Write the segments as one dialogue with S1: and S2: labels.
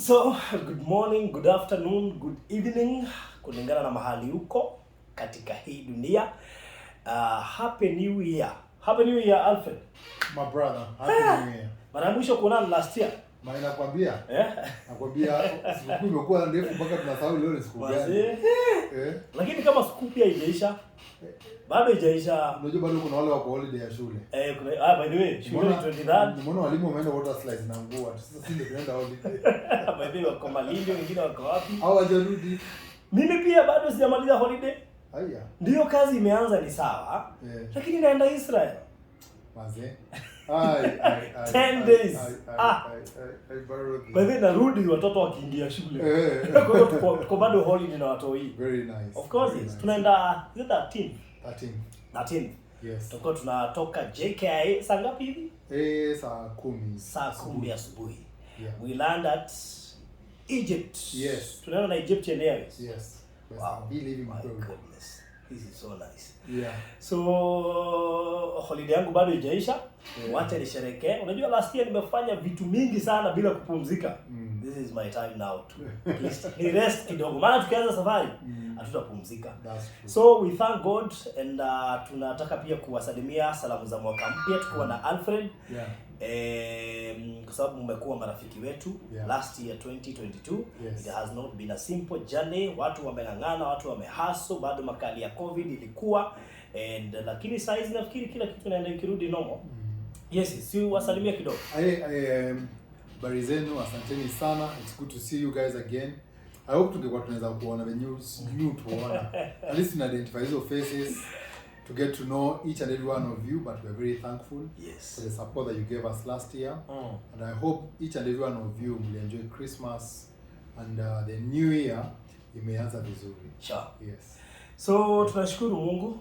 S1: So, good morning, good afternoon, good evening, kulingana na mahali uko katika hii dunia. Happy New Year. Happy New Year, Alfred.
S2: My brother, happy New Year.
S1: Mara ya mwisho kuonana last year.
S2: Ma nakwambia,
S1: Eh?
S2: Nakwambia sikukuu imekuwa ndefu mpaka tunasahau leo ni siku gani.
S1: Wazee.
S2: Eh?
S1: Lakini kama sikukuu pia haijaisha. Bado haijaisha.
S2: Unajua bado kuna wale wako holiday ya shule.
S1: Eh, kuna, ah, by the way, shule ni 23rd.
S2: Nimeona walimu wameenda water slides na nguo. Sasa sisi ndio tunaenda holiday.
S1: By the way, wako Malindi, wengine wako wapi?
S2: Hao hawajarudi.
S1: Mimi pia bado sijamaliza holiday.
S2: Haya.
S1: Ndiyo kazi imeanza ni sawa.
S2: Eh,
S1: Lakini naenda Israel.
S2: Mazee. Ai, ai, ai.
S1: 10
S2: ai,
S1: days.
S2: Ai, ai,
S1: Ah.
S2: ai, ai, ai, borrow
S1: By the way, narudi watoto wakiingia shule.
S2: Eh.
S1: Kwa hiyo tuko bado holiday na watoi.
S2: Very nice.
S1: Of course,
S2: Very
S1: yes.
S2: nice.
S1: Tunaenda, is it 13th?
S2: 13.
S1: 13th.
S2: Yes.
S1: Tutakuwa tunatoka JKIA saa ngapi hivi?
S2: Eh, saa 10.
S1: Saa 10 asubuhi.
S2: Yeah.
S1: We land at Egypt.
S2: Yes.
S1: Tunaenda na Egyptian Airways.
S2: Yes.
S1: Wow.
S2: Saa 2 hivi
S1: My
S2: mapema.
S1: goodness. This is so nice.
S2: Yeah.
S1: So holiday yangu bado haijaisha.
S2: Yeah.
S1: Wacha nisherekee. Unajua last year nimefanya vitu mingi sana bila kupumzika.
S2: Mm.
S1: This is my time now to at least ni rest kidogo. Maana tukianza safari hatutapumzika.
S2: That's true.
S1: So we thank God and tunataka pia kuwasalimia salamu za mwaka mpya tukiwa na Alfred.
S2: Yeah.
S1: Kwa sababu mmekuwa marafiki wetu
S2: Yeah.
S1: last year 2022.
S2: Yes.
S1: It has not been a simple journey. Watu wameng'ang'ana, watu wamehaso, bado makali ya COVID ilikuwa and lakini saa hizi nafikiri kila kitu inaenda ikirudi normal. Yes, si wasalimia kidogo.
S2: Habari zenu, asanteni sana. It's good to see you guys again. I hope tungekuwa tunaweza kuona the news new tuona. At least tuna identify hizo faces to get to know each and every one of you, but we're very thankful for the support that you gave us last year. And I hope each and every one of you will enjoy Christmas and the new year imeanza vizuri.
S1: Sure.
S2: Yes.
S1: So tunashukuru Mungu,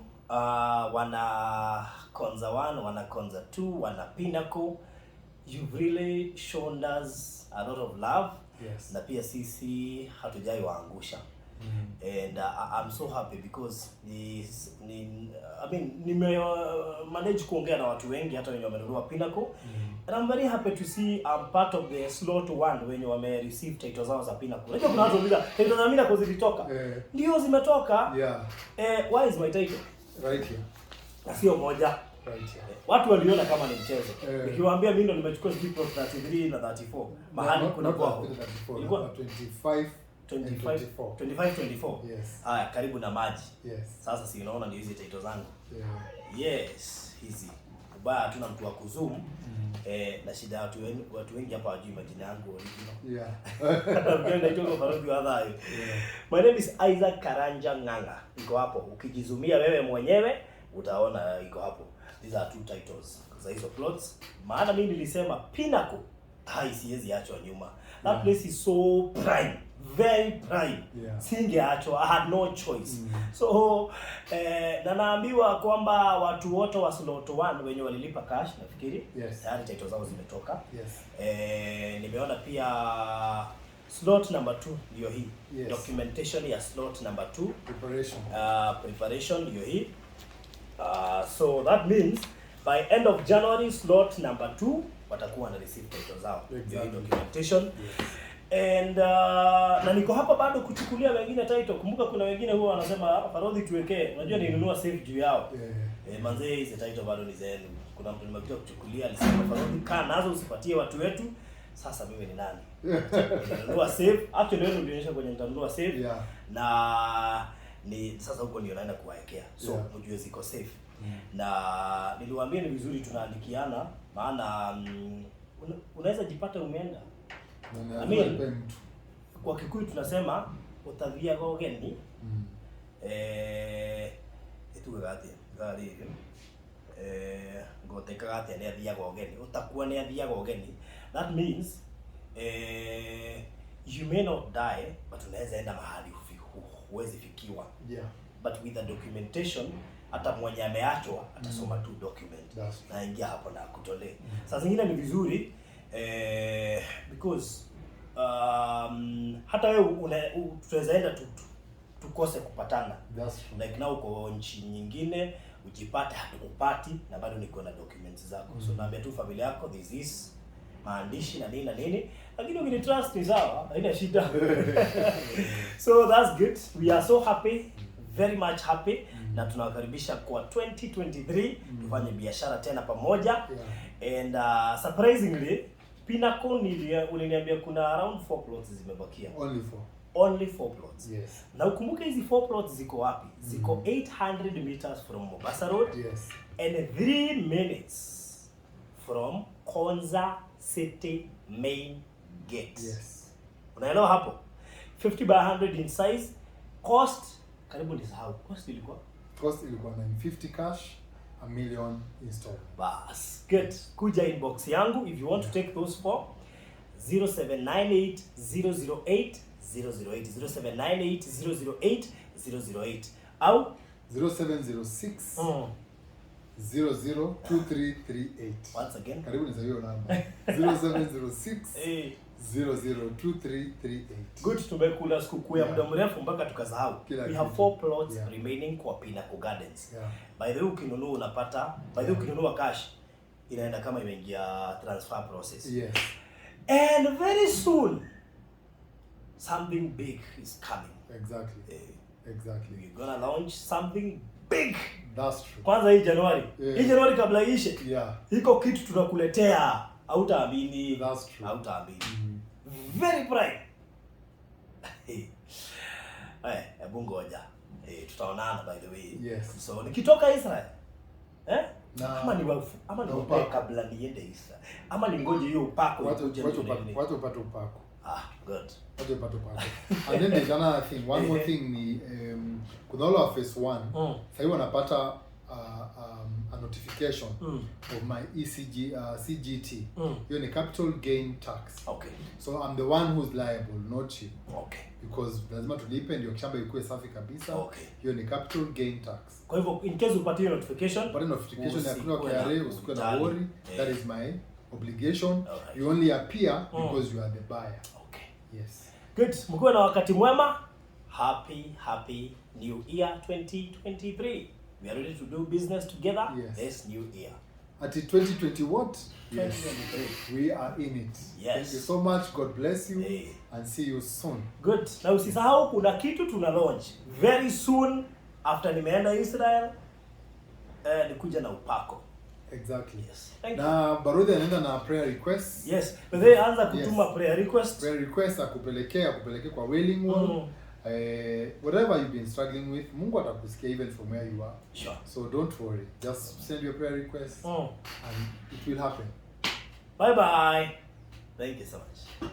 S1: wana Konza 1, wana Konza 2, wana Pinnacle. You've really shown us a lot of love.
S2: Yes.
S1: Na pia sisi hatujai waangusha. And I'm so happy because ni I mean nime manage kuongea na watu wengi hata wenye wamenunua Pinnacle. And I'm very happy to see I'm part of the slot one wenye wame receive title zao za Pinnacle. Unajua kuna watu wauliza title za Pinnacle zilitoka.
S2: Eh,
S1: Ndio zimetoka.
S2: yeah.
S1: Eh, where is my title?
S2: Right here.
S1: Na sio moja.
S2: Right here.
S1: Watu waliona kama ni mchezo.
S2: Eh.
S1: Nikiwaambia mimi ndo nimechukua sijui plot 33 na 34 mahali
S2: No,
S1: kuna
S2: not
S1: kwako.
S2: 34,
S1: Ilikuwa
S2: 25 and
S1: 25
S2: 24.
S1: 25 24.
S2: Yes.
S1: Haya, karibu na maji.
S2: Yes.
S1: Sasa si unaona ndio hizi title zangu.
S2: Yeah.
S1: Yes, hizi. Ubaya hatuna mtu wa kuzoom. Eh, na shida ya watu wengi hapa hawajui majina yangu original. Nafikiri naitwa kwa Faruku wa Thayo.
S2: Yeah.
S1: My name is Isaac Karanja Ng'ang'a. Iko hapo. Ukijizumia wewe mwenyewe utaona iko hapo. These are two titles za hizo plots. Maana mimi nilisema Pinnacle, hai siwezi achwa nyuma. That place is so prime, very prime. Singeachwa, I had no choice. So na naambiwa kwamba watu wote wa slot 1 wenye walilipa cash nafikiri tayari title zao zimetoka.
S2: Yes.
S1: Eh, nimeona pia slot number 2 ndio hii.
S2: Yes.
S1: Documentation ya slot number 2
S2: Preparation.
S1: Preparation ndio hii. So that means by end of January slot number 2 watakuwa na receive title zao. Ndio hii documentation.
S2: Yes.
S1: And na niko hapa bado kuchukulia wengine title. Kumbuka kuna wengine huwa wanasema, "Farodhi, tuwekee." Unajua nilinunua safe juu yao.
S2: Yeah.
S1: Eh, manzee, hizi title bado ni zenu. Kuna mtu nimekuja kuchukulia alisema, "Farodhi, kaa nazo usipatie watu wetu." Sasa mimi ni nani? Nilinunua safe. Actually wewe ulionyesha kwenye nitanunua safe.
S2: Yeah.
S1: Na ni sasa huko ndio naenda kuwaekea. So mjue ziko safe. Na niliwaambia ni vizuri tunaandikiana maana unaweza jipata umeenda.
S2: Na
S1: I mean,
S2: nipe mtu.
S1: Kwa Kikuyu tunasema utathiaga ũgeni eh itugaga atia ithaa rĩrĩ eh ngotekaga atia nĩ athiaga ũgeni ũtakuwa nĩ athiaga ũgeni. That means you may not die, but unaweza enda mahali huwezi fikiwa, but with the documentation hata mwenye ameachwa atasoma tu document
S2: That's true.
S1: na ingia hapo na akutolee. Saa zingine ni vizuri because hata wewe tunaweza enda tukose kupatana.
S2: That's true.
S1: Like now uko nchi nyingine ujipate hatukupati na bado niko na documents zako. So naambia tu familia yako, this is Maandishi na nini na nini, lakini ukinitrust ni sawa, haina shida. So that's good. We are so happy, very much happy, na tunawakaribisha kwa 2023 tufanye biashara tena pamoja. And surprisingly, Pinnacle uliniambia kuna around 4 plots zimebakia.
S2: Only four.
S1: Only 4 plots.
S2: Yes.
S1: Na ukumbuke hizi 4 plots ziko wapi? Ziko 800 meters from Mombasa Road and 3 minutes from Konza City main gate.
S2: Yes.
S1: Unaelewa hapo? 50 by 100 in size. Cost, karibu nisahau. Cost ilikuwa?
S2: Cost ilikuwa 950 cash, 1 million installment.
S1: Bas. Good. Kuja inbox yangu if you want to take those four. 0798 008 008, 0798 008 008 au
S2: 0706 002338.
S1: Once again.
S2: Karibu ni hiyo namba. 0706 002338.
S1: Good, tumekula sikukuu ya muda mrefu mpaka tukasahau.
S2: Kila
S1: We have
S2: kitu.
S1: four plots remaining kwa Pinnacle Gardens. By the way, ukinunua unapata, by the way, ukinunua cash inaenda kama imeingia transfer process. And very soon something big is coming. We're gonna launch something big.
S2: That's true.
S1: Kwanza hii Januari. Hii Januari kabla iishe. Iko kitu tunakuletea. Hautaamini.
S2: That's true.
S1: Hautaamini. Very prime. Hebu ngoja. Tutaonana by the way.
S2: Yes.
S1: So nikitoka Israel. Eh? Ama
S2: Na
S1: ni
S2: upako.
S1: Kabla niende Israel. Ama ningoje hiyo upako ikuje
S2: Wacha
S1: ndio nini?
S2: wacha upate upako.
S1: Ah, good.
S2: Wacha upate upako. And then there's another thing. One more thing ni kuna wale wa phase 1. Sasa wanapata a notification of my ECG CGT. Hiyo ni capital gain tax. So I'm the one who's liable, not you. Because lazima tulipe ndio shamba ikuwe safi kabisa. Hiyo ni capital gain tax.
S1: Kwa hivyo in case upatie notification,
S2: Upate notification ya kutoka
S1: usikuwe na
S2: KRA, usikuwe na
S1: ujali.
S2: worry. That is my obligation. You only appear because you are the buyer. Yes.
S1: Good. Mkuwe na wakati mwema. Happy, happy New Year 2023. We are ready to do business together this new year.
S2: Ati 2020 what? Yes.
S1: 2023.
S2: We are in it.
S1: Yes.
S2: Thank you so much. God bless you
S1: Hey.
S2: And see you soon.
S1: Good. Na usisahau kuna kitu tuna launch very soon after nimeenda Israel. Nikuja na upako.
S2: Exactly.
S1: Yes. Thank you.
S2: Na Barudhi anaenda na prayer requests.
S1: Yes. But they anza kutuma prayer request.
S2: Prayer request akupelekee kwa Wailing Wall. Whatever you've been struggling with, Mungu atakusikia even from where you are. So don't worry. Just send your prayer request and it will happen.
S1: Bye bye. Thank you so much.